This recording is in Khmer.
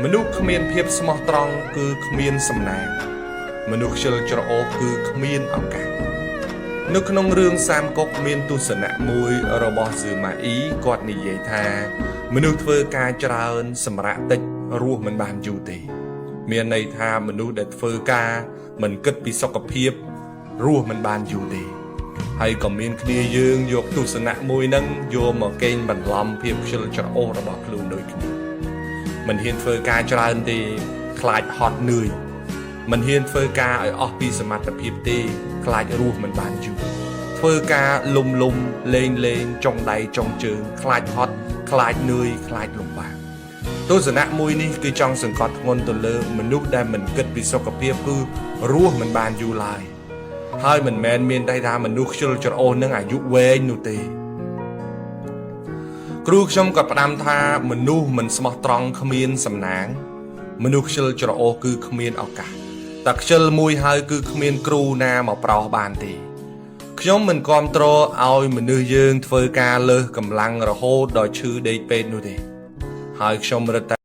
មនុស្សគ្មានភាពស្មោះត្រង់គឺគ្មានសំណាងមនុស្សខ្ជិលច្រអូសគឺគ្មានឱកាសនៅក្នុងរឿងសាមកុកមានទស្សនៈមួយរបស់ស៊ឺម៉ាអ៊ីគាត់និយាយថា មនុស្សធ្វើការច្រើនសម្រាប់តិចរស់មិនបានយូរទេ មានន័យថាមនុស្សដែលធ្វើការមិនគិតពីសុខភាពរស់មិនបានយូរទេ ហើយក៏មានគ្នាយើងយកទស្សនៈមួយហ្នឹងយកមកកេងបន្លំភាពខ្ជិលច្រអូសរបស់ខ្លួនដូចគ្នាមិនហ៊ានធ្វើការច្រើនទេខ្លាចហត់នឿយមិនហ៊ានធ្វើការឲ្យអស់ពីសមត្ថភាពទេខ្លាចរស់មិនបានយូរធ្វើការលុំលុំលេងលេងចុងដៃចុងជើងខ្លាចហត់ខ្លាចនឿយខ្លាចលំបាកទស្សនៈមួយនេះគឺចង់សង្កត់ធ្ងន់ទៅលើមនុស្សដែលមិនគិតពីសុខភាពគឺរស់មិនបានយូរឡើយ ហើយមិនមែនមានន័យថាមនុស្សខ្ជិលច្រអូសនឹងអាយុវែងនោះទេគ្រូខ្ញុំក៏ផ្ដាំថាមនុស្សមិនស្មោះត្រង់គ្មានសំណាង មនុស្សខ្ជិលច្រអូសគឺគ្មានឱកាសតែខ្ជិលមួយហើយគឺគ្មានគ្រូណាមកប្រោសបានទេខ្ញុំមិនគាំទ្រឲ្យមនុស្សយើងធ្វើការលើសកម្លាំងរហូតដល់ឈឺដេកពេទ្យនោះទេហើយខ្ញុំរឹតតែ